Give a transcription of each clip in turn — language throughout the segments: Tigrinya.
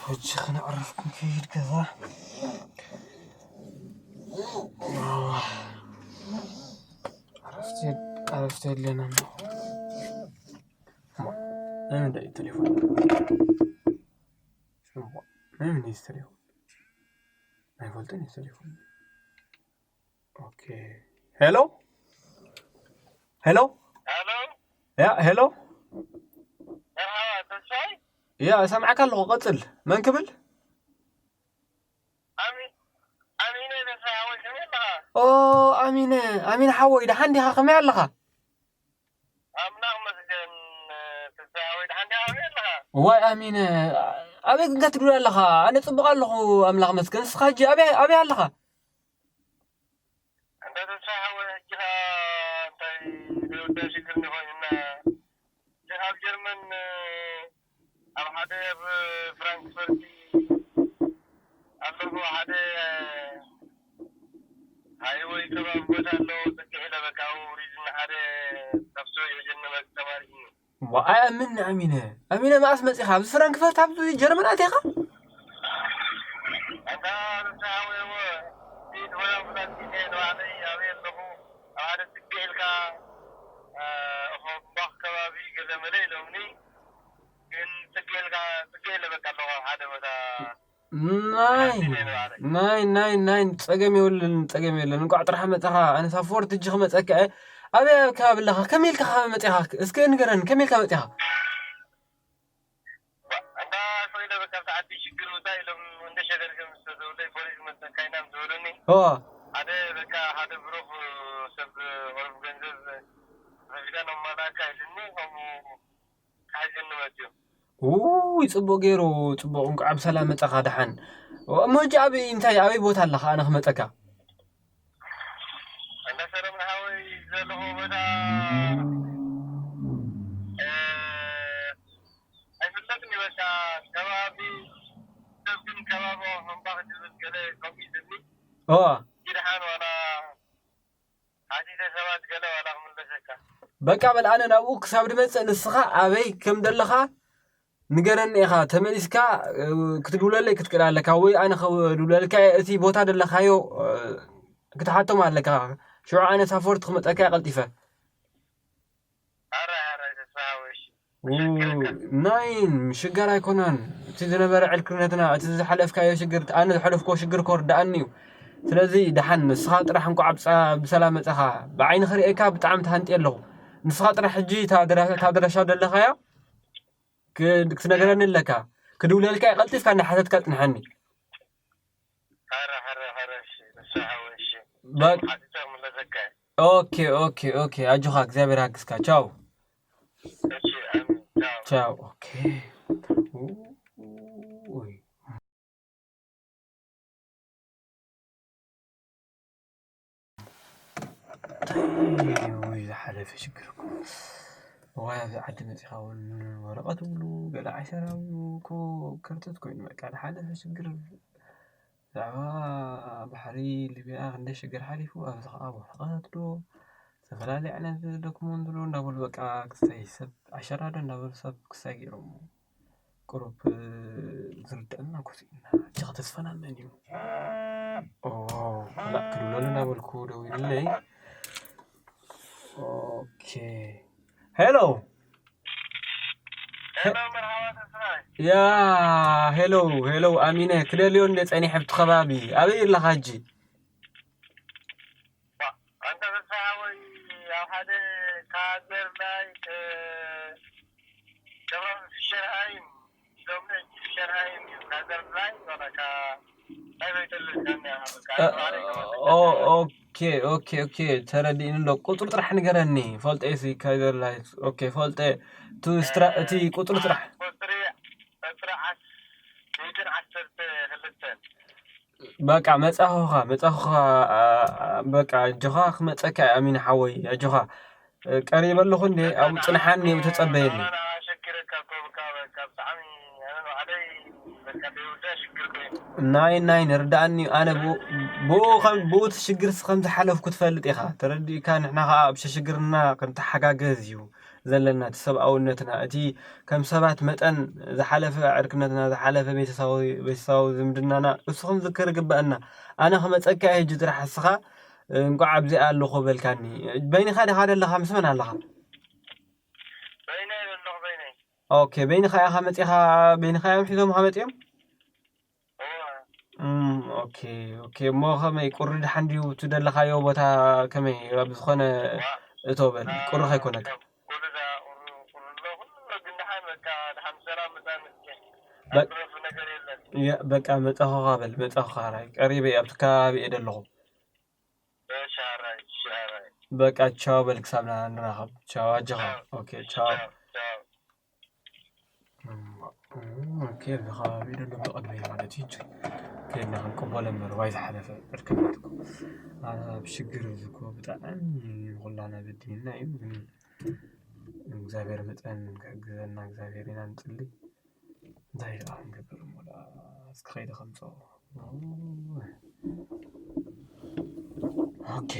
ሕጂ ክነዕርፍ ክንከይድ ገዛ። ዕረፍቲ፣ ዕረፍቲ የድልየና ኣሎ። ናይ ምንታይ እዩ ቴሌፎን? ናይ መን እዩ ቴሌፎን? ኣይፈልጥን እዩ ቴሌፎን። ኦኬ። ሄሎ? ሄሎ? ሄሎ? ያ፣ ሄሎ? መርሓባ፣ ተስፋይ? ያ፣ እሰምዓካ ኣለኹ፣ ቀጽል። መን ክብል? ኣሚ-፣ ኣሚነ ተስፋይ ሓወይ፣ ከመይ ኣለኻ? ኦ፣ ኣሚነ፣ ኣሚነ ሓወይ፣ ደሓን ዲኻ? ከመይ ኣለኻ? ኣምላኽ መስገን፣ ተስፋይ ሓወይ፣ ደሓን ዲኻ? ከመይ ኣለኻ? ዋይ፣ ኣሚነ፣ ኣበይ ግን ከትድውል ኣለኻ? ኣነ ጽቡቕ ኣለኹ፣ ኣምላኽ መስገን። ንስኻ ሕጂ ኣበይ፣ ኣበይ ኣለኻ? እንዳ ተስፋ ሓወይ፣ ሕጂ ኸኣ እንታይ ዘይወዳ ሽግር እንዲ ኮይንና። እዚ ኣብ ጀርመን፣ ኣብ ሓደ ኣብ ፍራንክፈርት ኣለኹ። ሓደ ሃይወይ ከባቢ ቦታ ኣለዎ። ጽግዕ ኢለ በቃ፣ ኣብኡ ውሪድና ሓደ ካብ ሰውየ ጀነመ ተማሪሕኒ። ዋ፣ ኣይኣምን ኣሚነ። ኣሚነ፣ መኣስ መጺኻ? ኣብዚ ፍራንክፈርት፣ ኣብዚ ጀርመን ኣቲኻ? ኣንታ ንስኻ ወይ እሞ፣ እቲ ትበላ ፍላጥ ግዜ ንባዕለይ ኣበይ ኣለኹ? ኣብ ሓደ ጽግዕ ኢልካ፣ እ፣ እኾ እምባኽ ከባቢ ገለ መለ ኢሎምኒ። ግን ጽግዕ ኢልካ፣ ጽግዕ ኢለ በቃ ኣለኹ ኣብ ሓደ ቦታ። ናይ፣ ናይ፣ ናይ፣ ናይ፣ ጸገም የብሉን፣ ጸገም የለን። እንቋዕ ጥራሕ መጻኻ። ኣነ ሳፎርት እጂ ክመጸካ እየ። ኣበይ ኣብ ከባቢ ኣለኻ? ከመይ ኢልካ ካብ መጺኻ? እስከ ንገረኒ፣ ከመይ ኢልካ መጺኻ? ኣንታ ሰው ኢለ በቃ፣ ኣብቲ ዓዲ ሽግር ውጻእ ኢሎም እንደ ሸገር ከም ዝተዘብለይ ፖሊስ መጸካ ኢና ምስ ዝበሉኒ፣ እዋ። ሓደ በቃ፣ ሓደ ብሩኽ ሰብ ቁሩብ ገንዘብ ሒዝካ ነማላእካ ኢሉኒ፣ ከምኡ ሓይዘኒ መጽዩ። ውይ፣ ጽቡቕ ገይሩ፣ ጽቡቕ። እንቋዕ ብሰላም መጻኻ ደሓን። እሞ ሕጂ ኣበይ፣ እንታይ፣ ኣበይ ቦታ ኣለኻ ኣነ ክመጸካ? እንዳ ሰለሙን ሓወይ ዘለኹ ቦታ፣ እ፣ ኣይፍለጥን እዩ። በቃ፣ ከባቢ ሰብ ግን ከባቢ ሕምባኽ ዝብል ገለ ከምኡ እዩ ዝብል። እዋ። ይድሓን ዋላ ሓቲተ ሰባት ገለ ዋላ ክምለሰካ። በቃ በል፣ ኣነ ናብኡ ክሳብ ድመጽእ ንስኻ ኣበይ ከም ዘለኻ ንገረኒ ኢኻ። ተመሊስካ፣ እ፣ ክትድውለለይ ክትክእል ኣለካ፣ ወይ ኣነ ክድውለልካ እየ። እቲ ቦታ ዘለኻዮ፣ እ፣ ክትሓቶም ኣለካ። ሽዑ ኣነ ሳፎርት ክመጸካ እየ ቀልጢፈ። ኣራይ፣ ኣራይ፣ ተስፋ ሓወይ፣ እሺ። ው-፣ ክሸግረካ። ናይን ሽጋር ኣይኮነን። እቲ ዝነበረ ዕልክነትና፣ እቲ ዝሓለፍካዮ ሽግር፣ ኣነ ዝሓለፍክዎ ሽግር እኮ ርድኣኒ እዩ። ስለዚ ደሓን ንስኻ ጥራሕ እንኳዕ ብጻ-፣ ብሰላም መጻኻ። ብዓይኒ ክርእየካ ብጣዕሚ ተሃንጥየ ኣለኹ። ንስኻ ጥራሕ ሕጂ እታ ኣድራ-፣ እታ ኣድራሻ ዘለኻያ ክ-፣ ክትነግረኒ ኣለካ። ክድውለልካ እየ፣ ቀልጢፍካ እናሓተትካ ጽንሓኒ። ሐረ፣ ሐረ፣ ሐረ፣ እሺ፣ ንስኻ ሓወይ፣ እሺ። በ-፣ ሓቲተ ክምለሰካ እየ። ኦኬ፣ ኦኬ፣ ኦኬ። ኣጆኻ፣ እግዚኣብሔር ያግዝካ። ቻው። እሺ፣ ኣሜን። ቻው። ቻው። ኦኬ። ውይ። እንታይ እዩ ዝሓለፈ ሽግር እኮ። እዋይ፣ ኣብዚ ዓዲ መጺኻ እውን ወረቐት ብሉ፣ ገለ ዓሸራ ብሉ እኮ ከርተት ኮይኑ፣ በቃ፣ ዝሓለፈ ሽግር ብዛዕባ ባሕሪ ሊብያ ክንደይ ሽግር ሓሊፉ፣ ኣብዚ ኸዓ ወረቐት ዶ፣ ዝተፈላለዩ ዓይነት ዶክመንት ዶ እንዳበሉ፣ በቃ፣ ክስታይ ሰብ፣ ዓሸራ ዶ እንዳበሉ ሰብ ክስታይ ገይሮሞ። ቁሩብ ዝርድአና እኮ ስኢንና። እጅኻ ተስፋና መን እዩ? ኦ፣ ክላእ ክድውለሉ እንዳበልኩ ደዊሉለይ። ኦኬ። ሄሎ። ሄሎ፣ መርሃባ ተስፋይ። ያ፣ ሄሎ፣ ሄሎ፣ ኣሚነ፣ ክደልዮ እንደ ጸኒሐ ኣብቲ ከባቢ። ኣበይ ኣለኻ ሕጂ? ባ-፣ ኣንታ ተስፋይ ሓወይ፣ ኣብ ሓደ ካዘር ላይ፣ እ፣ ገብረ ፊሸርሃይም፣ ሎሚ ፊሸርሃይም እዩ። ካዘር ላይ፣ ዋላ ካ-፣ እንታይ በይተልካ፣ በቃ፣ እ፣ ባዕለይ ገባህ። ኦ፣ ኦኬ፣ ኦኬ፣ ኦኬ፣ ተረዲእኒ ኣሎ። ቁጽሩ ጥራሕ ንገረኒ። ፈልጠ ሲ ካዘር ላይ፣ ኦኬ፣ ፈልጠ፣ እቲ ስትራ-፣ እቲ ቁጽሩ ጥራሕ። ቁጽሪ፣ ቁጽሪ ዓስ-፣ ሚእትን ዓሰርተ ክልተን። በቃ መጻኹኻ፣ መጻኹኻ፣ ኣ-፣ ኣ-፣ በቃ ኣጆኻ ክመጸካ እየ ኣሚን ሓወይ፣ ኣጆኻ። እ፣ ቀሪበ ኣለኹ እንዴ? ኣብኡ ጽንሓኒ፣ ኣብኡ ተጸበየኒ። ኣሸግረካ እኮ በቃ፣ በቃ ብጣዕሚ ኣነ ባዕለይ በቃ ዘይውዳእ ሽግር ኮይኑ። ናይ፣ ናይ ንርድኣኒ እዩ። ኣነ ብኡ፣ ብኡ ከም፣ ብኡ እቲ ሽግር ከም ዝሓለፍኩ ትፈልጥ ኢኻ። ተረዲእካ፣ ንሕና ኸኣ ኣብ ሸሽግርና ክንተሓጋገዝ እዩ። ዘለና፣ እቲ ሰብኣውነትና፣ እቲ ከም ሰባት መጠን ዝሓለፈ ዕርክነትና፣ ዝሓለፈ ቤተሰባዊ፣ ቤተሰባዊ ዝምድናና፣ እሱ ክንዝክር ይግበኣና። ኣነ ክመጸካ እየ ሕጂ ጥራሕ፣ እስኻ እንቋዕ ኣብዚኣ ኣለኹ በልካኒ። በይንኻ ዲኻ ዘለኻ? ምስ መን ኣለኻ? በይነይ ዘለኹ፣ በይነይ። ኦኬ፣ በይንኻ ኢኻ መጺኻ? በይንኻ እዮም ሒዞምኻ መጺኦም? እወ። እም፣ ኦኬ፣ ኦኬ። እሞ ከመይ፣ ቁሪ ደሓን ድዩ? እቲ ዘለኻዮ ቦታ ከመይ? ኣብ ዝኾነ ዋ። እቶ በል፣ ቁሪ ከይኮነካ። ኩሉ እዛ ቁሪ፣ ቁሪ ኣሎ፣ ኩሉ ግን ደሓን፣ በቃ፣ ደሓን ሰላም መጻ መስገን። በ-፣ ኣትረፍ ነገር የለን። ያ፣ በቃ፣ መጻኹኻ በል፣ መጻኹኻ። ራይ፣ ቀሪበ እየ፣ ኣብቲ ከባቢ እየ ዘለኹ። እሺ፣ ኣራይ፣ እሺ፣ ኣራይ። በቃ፣ ቻው በል፣ ክሳብ ና-፣ ንራኸብ። ቻው፣ ኣጆኻ። ቻው። ኦኬ፣ ቻው። ቻው፣ ቻው። እም፣ ኦኬ፣ ኣብዚ ከባቢ ደሎ ብቕድመይ ማለት እዩ። ከይድና ክንቅበሎ እምበር፣ ዋይ ዝሓለፈ ዕርክነትኩም። ኣብ ሽግር እዚ እኮ ብጣዕሚ ኩላና በዲልና እዩ፣ ግን እግዚኣብሔር መጠን ክሕግዘና እግዚኣብሔር ኢና ንጽሊ። እንታይ ደኣ ክንገብር እሞ ደኣ፣ እስኪ ከይደ ከምጽኦ። ኦኬ።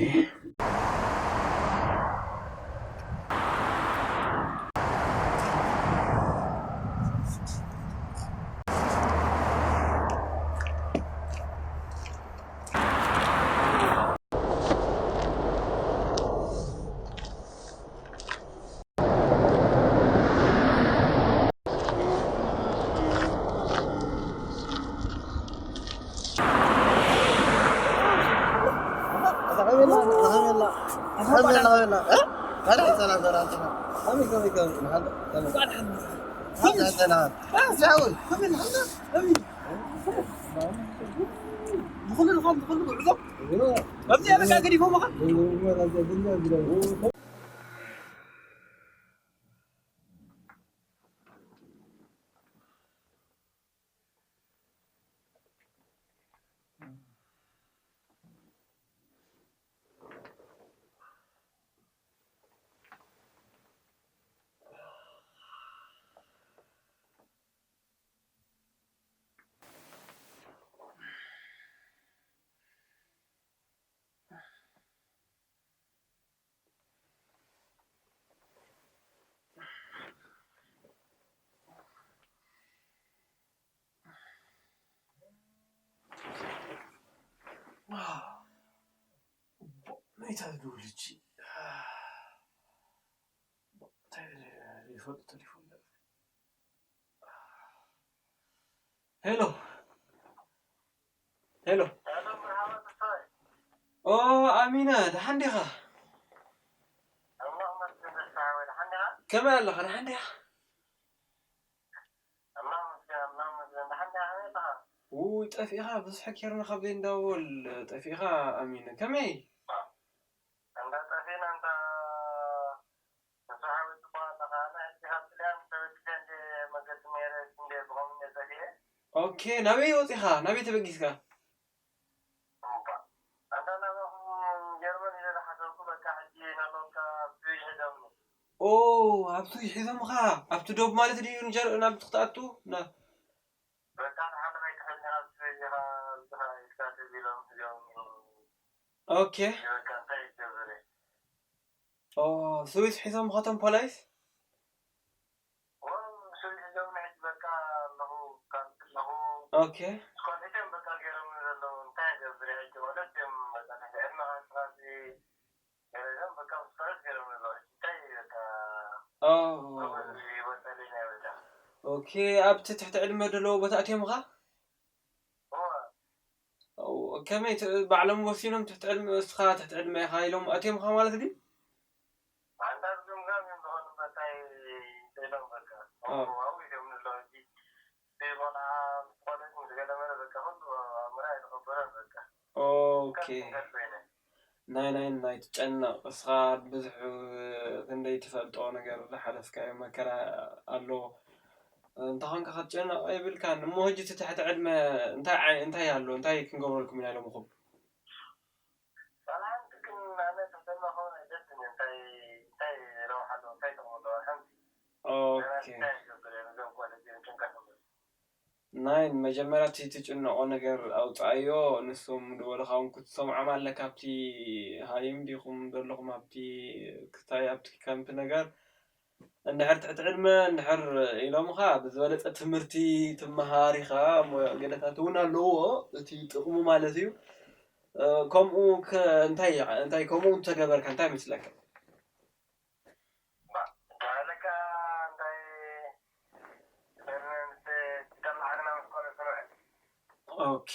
ናይታ ዝደውል እቺ። እንታይ ይፈልጥ ቴሌፎን? ሄሎ። ሄሎ። ኦ፣ ኣሚነ፣ ደሓን ዲኻ? ከመይ ኣለኻ? ደሓን ዲኻ? ውይ፣ ጠፊእኻ፣ ብዙሕ ኬርና ካብ ዘይንዳወል ጠፊእኻ ኣሚነ። ከመይ? እንዳ ጠፊእና እንዳ ንስሓ ወይ ጽቡቕ ኣለኻ። ኣነ ሕጂ ካብ ጥልያን ተበጊሰ እንደ መገዲ ነይረ እንደ ብኸም እንደ ጠፊኤ። ኦኬ፣ ናበይ ወጺኻ? ናበይ ተበጊስካ? እምባ። ኣንታ ናባኹም ጀርመን ኢለ ዝሓሰብኩ፣ በቃ፣ ሕጂ ናባካ ብስዊዝ ሒዞምኒ። ኦ፣ ኣብ ስዊዝ ሒዞምኻ? ኣብቲ ዶብ ማለት ድዩ ንጀር-፣ ናብ ክትኣቱ? ና- በቃ፣ ንሓደ ከይትሕዝኒ ኣብ ስዊዝ ኢኻ፣ ኣብዚ ኢኻ ኢልካ ተቢሎም ሒዞምኒ። ኦኬ። በቃ፣ እንታይ ይገብር እየ? ኦ፣ ስዊዝ ሒዞምኻ እቶም ፖላይስ? ኦ፣ ስዊዝ ሒዞምኒ ሕጂ በቃ ኣለኹ፣ ካብቲ ኣለኹ። ኦኬ። ስኳሊተን በቃ ገይሮምኒ ዘለዉ፣ እንታይ እገብር እየ ሕጂ? ቆልዑት እዮም በቃ፣ ትሕቲ ዕድመኻ ስራዚ ገለ እዮም በቃ፣ ስኳሊት ገይሮምኒ ዘለዉ። ሕጂ እንታይ በቃ፣ ኦ። ጎበዝ ይወፀለይ ናይ በቃ። ኦኬ፣ ኣብቲ ትሕቲ ዕድመ ዘለዎ ቦታ ኣትዮምኻ? እወ። ኦ፣ ከመይ ት-፣ ባዕሎም ወሲኖም ትሕቲ ዕድመ፣ እስኻ ትሕቲ ዕድመ ኢኻ ኢሎም ኣትዮምኻ ማለት ድዩ? ኣንዳር ገምጋም እዮም ዝኾኑ፣ በታይ ኢሎም በቃ። ኦ። ኣብኡ እዮም ንለው፣ እቲ ቆልዓ ምስ ቆለት ምስ ገለመለ በቃ፣ ኩሉ ኣእምሮ ኣይተቐበለን በቃ። ኦኬ። ከፍ ከፍ ኮይነ። ናይ፣ ናይ፣ ናይ ትጨነቕ፣ እስኻ ብዙሕ ክንደይ ትፈልጦ ነገር ዝሓለፍካዮ መከራ ኣሎ። እንተ ኾንካ ክትጨነቕ የብልካን። እሞ ሕጂ እቲ ትሕቲ ዕድመ እንታይ ዓይ-፣ እንታይ ኣሎ? እንታይ ክንገብረልኩም ኢና ኢሎምኹም? ዋላ ሓንቲ ግን ኣነ ተሰማኹም ኣይደስን። እንታይ፣ እንታይ ረብሓ ኣለዎ? እንታይ ጥቕሚ ኣለዎ? ሓንቲ ኦኬ። እንታይ ይገብር እዮም እዞም ቆልዑ እዚኦም ጭንቀት? ናይ መጀመርያ እቲ ትጭነቖ ነገር ኣውጽኣዮ። ንሶም ዝበሉኻ እውን ክትሰምዖም ኣለካ። ኣብቲ ሃይም ዲኹም ዘለኹም ኣብቲ ክስታይ ኣብቲ ካምፕ ነገር እንድሕር ትሕቲ ዕድመ እንድሕር ኢሎምኻ ብዝበለፀ ትምህርቲ ትመሃር ኢኻ እሞ ገለታት እውን ኣለዎ እቲ ጥቕሙ ማለት እዩ። ከምኡ እንታይ እንታይ ከምኡ እንተገበርካ እንታይ ይመስለካ? ዳለካ እንታይ ተላዓልና መስኮነ ስምዐ ኦኬ።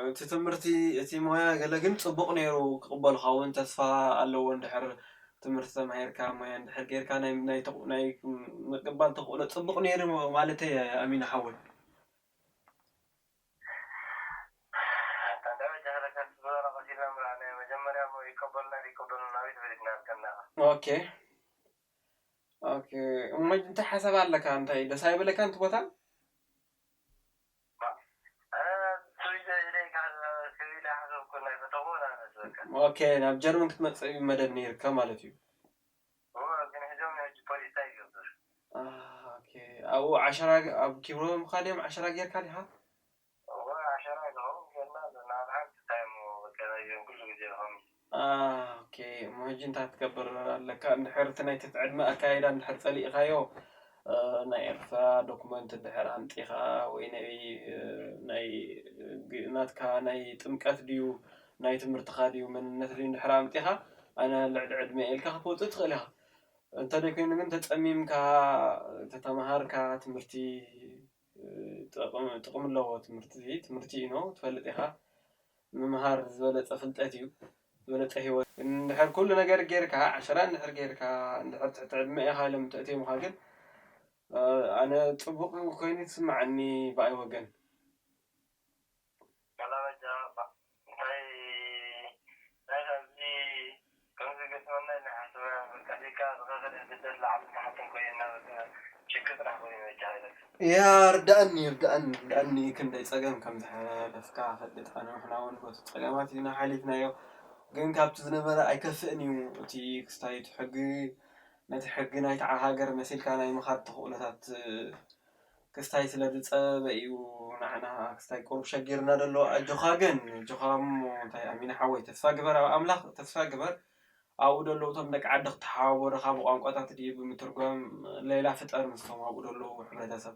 እቲ ትምህርቲ እቲ ሞያ ገለ ግን ፅቡቕ ነይሩ ክቕበልካ እውን ተስፋ ኣለዎ። እንድሕር ትምህርቲ ተማሂርካ ሞያ እንድሕር ጌርካ ናይ ናይ ተቕ- ናይ ምቅባል ተኽእሎ ፅቡቕ ነይሩ ማለተይ ኣሚና ሓወይ። ታዲያ በጃ ለካ ዝበረቐት ኢልና ምራ ናይ መጀመርያ እሞ ይቀበሉና ይቀበሉና ቤት በሊትና ከናኻ ኦኬ ኦኬ። እሞ እንታይ ሓሳብ ኣለካ? እንታይ ደስ ኣይበለካ እንት ቦታ? ኣነ ስዊዘ ኢለይ ካብ ስዊላ ሓሰብኩ ናይ ፈተኹ ናነስ በቃ ኦኬ። ናብ ጀርመን ክትመፅእ እዩ መደብ ነይርካ ማለት እዩ። እወ ግን ሕዞም ናይ ፖሊስ እንታይ ይገብር ኦኬ። ኣብኡ ዓሸራ ኣብ ኪብሮም ካ ድዮም ዓሸራ ጌርካ ዲኻ? እወ ዓሸራ ይኸውን ጌርና ኣለና ኣብ ሓንቲ ታይም በቃ ናይዞም ኩሉ ግዜ ንኸምስ ኦኬ። እሞ ሕጂ እንታይ ክትገብር ኣለካ? እንድሕር እቲ ናይ ትሕቲ ዕድመ ኣካይዳ እንድሕር ጸሊእኻዮ፣ እ፣ ናይ ኤርትራ ዶክመንት እንድሕር ኣምጢኻ ወይ ናይ፣ እ፣ ናይ ግ- ናትካ ናይ ጥምቀት ድዩ ናይ ትምህርትኻ ድዩ መንነት ድዩ እንድሕር ኣምጢኻ፣ ኣነ ልዕሊ ዕድመ ኢልካ ክትወጽእ ትኽእል ኢኻ። እንተደይኮይኑ ግን ተጸሚምካ ተተምሃርካ ትምህርቲ፣ እ፣ ጥቕም ጥቕሚ ኣለዎ። ትምህርቲ ትምህርቲ እዩ ነው ትፈልጥ ኢኻ። ምምሃር ዝበለጸ ፍልጠት እዩ፣ ዝበለጸ ህይወት። እንድሕር ኩሉ ነገር ጌርካ፣ ዓሸራ እንድሕር ጌርካ፣ እንድሕር ትሕቲ ዕድመ ኢኻ ኢሎም እንተእትዮምኻ ግን፣ እ፣ ኣነ ጽቡቕ ኮይኑ ይስምዓኒ ብኣይ ወገን። ካላበጃ እንታይ ናይ ከምዚ ከምዚ ገጥመና ኢልና ሓስብና በቃ ዜካ ዝኸፈለ ስደት ላዕልን ታሕትን ኮይና በቃ ሽግር ጥራሕ ኮይኑ በጃ ኢለካ ያ ርዳእኒ ርዳእኒ ርዳእኒ ክንደይ ጸገም ከም ዝሓለፍካ ፈልጥ። ኣነ ንሕና እውን በቲ ጸገማት ኢና ሓሊፍናዮ፣ ግን ካብቲ ዝነበረ ኣይከፍእን እዩ። እቲ ክስታይ እቲ ሕጊ ነቲ ሕጊ ናይታ ሃገር መሲልካ ናይ ምኻድ ተኽእሎታት ክስታይ ስለ ዝጸበበ እዩ ንዓና ክስታይ ቁሩብ ሸጊርና ዘሎ። ኣጆኻ ግን ኣጆኻ እሞ እንታይ ኣሚና ሓወይ ተስፋ ግበር ኣብ ኣምላኽ ተስፋ ግበር። ኣብኡ ዘለዉ እቶም ደቂ ዓዲ ክተሓባበሩኻ ብቋንቋታት ድዩ ብምትርጓም ሌላ ፍጠር ምስቶም ኣብኡ ዘለዉ ሕብረተሰብ።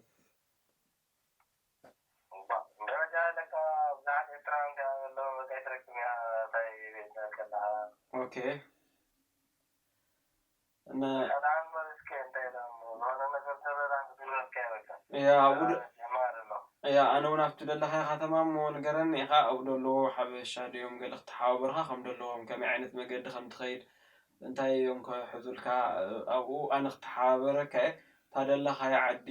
ደረጃ ለካ ብዙሓት ኤርትራውያን ከኣ ዘለዉ በቃ ይትረክም እያ እንታይ ቤት ከለኻ ኦኬ እና ሰላም በል እስኪ እንታይ ኢሎም ዝኾነ ነገር ተበላ ክትብለካ በቃ ያ ውድ ጀማሪ ኣሎ ያ ኣነ እውን ኣብቲ ደለኻዮ ከተማ እሞ ንገረኒ ኢኻ ኣብኡ ደለዎ ሓበሻ ድዮም ገለ ክተሓባበርካ ከም ደለዎም ከመይ ዓይነት መገዲ ከም ትኸይድ እንታይ እዮም ከሕዙልካ ኣብኡ ኣነ ክተሓባበረካ እየ እታ ደለኻዮ ዓዲ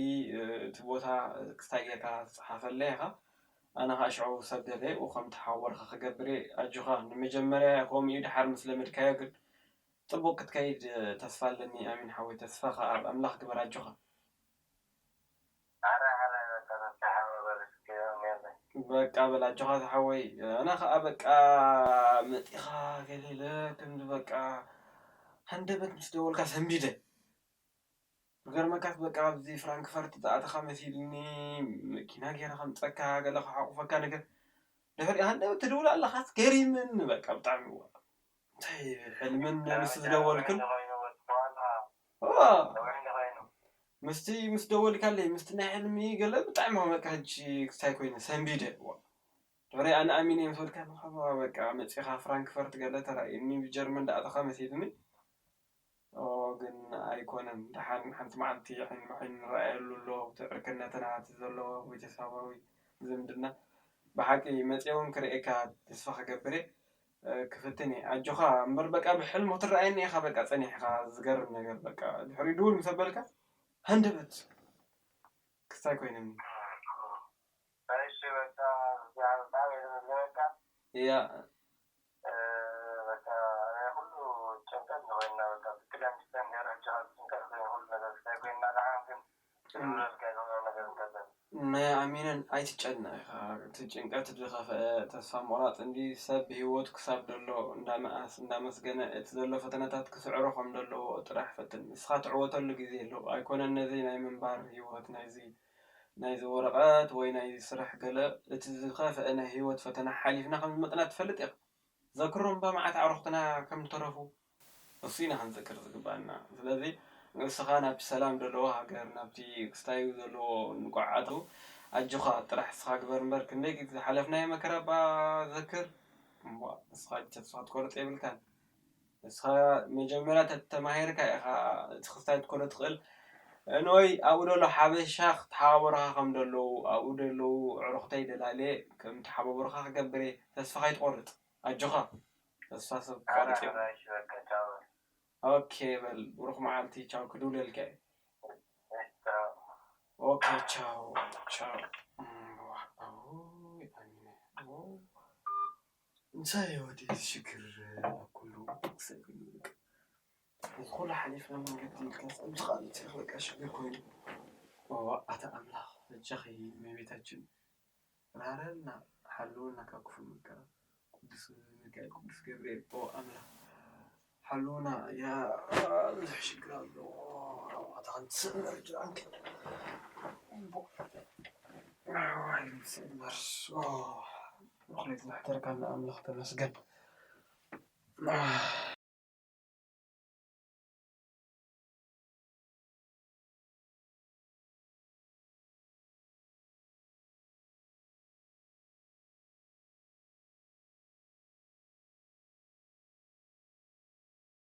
እቲ ቦታ ክስታይ ጌርካ ትፅሓፈለይ ኢኻ ኣነ ከዓ ሽዑ ሰብ ደለየ ኡ ከም ተሓባበርካ ክገብር እየ ኣጆኻ ንመጀመርያ ከምኡ እዩ ድሓር ምስ ለመድካዮ ግን ፅቡቅ ክትከይድ ተስፋ ኣለኒ ኣሚን ሓወይ ተስፋ ከዓ ኣብ ኣምላኽ ግበር ኣጆኻ ኣረ ኣረ በቃ ተሓባበር እስኪ ኔርለ በቃ በል ኣጆኻ ዝሓወይ ኣነ ከዓ በቃ መጢኻ ገሌለ ከምዚ በቃ ሃንደበት ምስ ደወልካ ሰንቢደ ዝገርመካስ በቃ ኣብዚ ፍራንክፈርት ዝኣተኻ መሲልኒ መኪና ገይረ ከምፀካ ገለ ክሓቁፈካ ነገር ድሕሪኡ ሃንደበት ትድውል ኣለኻስ ገሪምኒ በቃ ብጣዕሚ ዋ እንታይ ሕልምን ምስ ዝደወልክን ዋ ምስቲ ምስ ደወልካለይ ምስቲ ናይ ሕልሚ ገለ ብጣዕሚ ከመካ ሕጂ ክስታይ ኮይነ ሰንቢደ ዋ ድሕሪ ኣነ ኣሚነ ምስ በልካ ንኸባ በቃ መፂኻ ፍራንክፈርት ገለ ተራእየኒ ብጀርመን ዳኣተኻ መሲልኒ ኦ ግን ኣይኮነን ደሓን ሓንቲ መዓልቲ ዓይኒ ብዓይኒ ንረኣየሉ ኣሎ እቲ ዕርክነትና እቲ ዘሎ ቤተሰባዊ ዝምድና ብሓቂ መፅየ እውን ክርእየካ ተስፋ ክገብር እየ ክፍትን እየ ኣጆኻ እምበር በቃ ብሕልሚ ክትረኣየኒ ኢኻ በቃ ፀኒሕካ ዝገርም ነገር በቃ ድሕሪ ድውል ምስ ኣበልካ ሃንደበት ክስታይ ኮይነኒ እሺ በቃ እዚኣ ብጣዕሚ እየ ዘመስግነካ እያ በቃ ናይ ኩሉ ጭንቀት ንኮይንና በቃ ብክልተ ኣንስተ ነረ ሕጂ ካብ ጭንቀት ኮይኑ ኩሉ ነገር ክስታይ ኮይንና ደሓን ግን ዝብለልካ ዝኾነ ነገር እንተለን ናይ ኣሚነን ኣይትጨነቕ ኢኻ እቲ ጭንቀት ዝኸፍአ ተስፋ ምቑራፅ እንዲ ሰብ ብህይወቱ ክሳብ ደሎ እንዳመኣስ እንዳመስገነ እቲ ዘሎ ፈተነታት ክስዕሮ ከም ዘለዎ ጥራሕ ፈትን ንስኻ ትዕወተሉ ግዜ ኣሎ ኣይኮነን ነዚ ናይ ምንባር ህይወት ናይዚ ናይዚ ወረቐት ወይ ናይዚ ስራሕ ገለ እቲ ዝኸፍአ ናይ ህይወት ፈተና ሓሊፍና ከም ዝመፅና ትፈልጥ ኢኻ ዘክሮም እባ መዓት ኣዕሩኽትና ከም ዝተረፉ እሱ ኢና ክንዝክር ዝግባኣና ስለዚ ንስኻ ናብ ሰላም ዘለዎ ሃገር፣ ናብቲ ክስታዩ ዘለዎ ንቋዓቱ ኣጆኻ ጥራሕ ንስኻ ግበር እምበር፣ ክንደይ ግዜ ዝሓለፍናዮ መከራ እባ ዘክር። እሞ ንስኻ ተስፋ ክትቆርጥ የብልካን። ንስኻ መጀመርያ ተተማሂርካ ኢኻ እቲ ክስታይ ክትኮኖ ትኽእል። እንወይ ኣብኡ ደሎ ሓበሻ ክትሓባበሩኻ ከም ደለዉ፣ ኣብኡ ደለዉ ኣዕሩኽተይ ደላልየ ከም ተሓባበሩኻ ክገብር እየ። ተስፋ ከይትቆርጽ ኣጆኻ። ተስፋ ሰብ ክቆርጽ እዩ። ኦኬ በል፣ ብሩኽ መዓልቲ። ቻው፣ ክድውለልካ እየ። ኦኬ ቻው ቻው። እምቧ፣ ኣውይ ኣሚነ። እንታይ እዩ ወዲ እዚ ሽግር? ኣብ ኩሉ ክሳይ ኩሉ በቃ፣ እዚ ኩሉ ሓሊፍና መንገዲ ኢልካ ጸምቲ ካልእ ትሪኽ በቃ ሽግር ኮይኑ። ኦ ኣታ ኣምላኽ በጃኺ እመቤታችን ራረልና፣ ሓልወና ካብ ክፉእ መከራ። ቅዱስ ሚካኤል፣ ቅዱስ ገብርኤል፣ ኦ ኣምላኽ ሓልወና። ያ ብዙሕ ሽግር ኣሎ። ኣታ ሓንቲ ስእሊ ርድኣንኪ። ዋይ ስእሊ መርስ። ኦ፣ ምኽንያት ዝሕደርካና ኣምላኽ ተመስገን።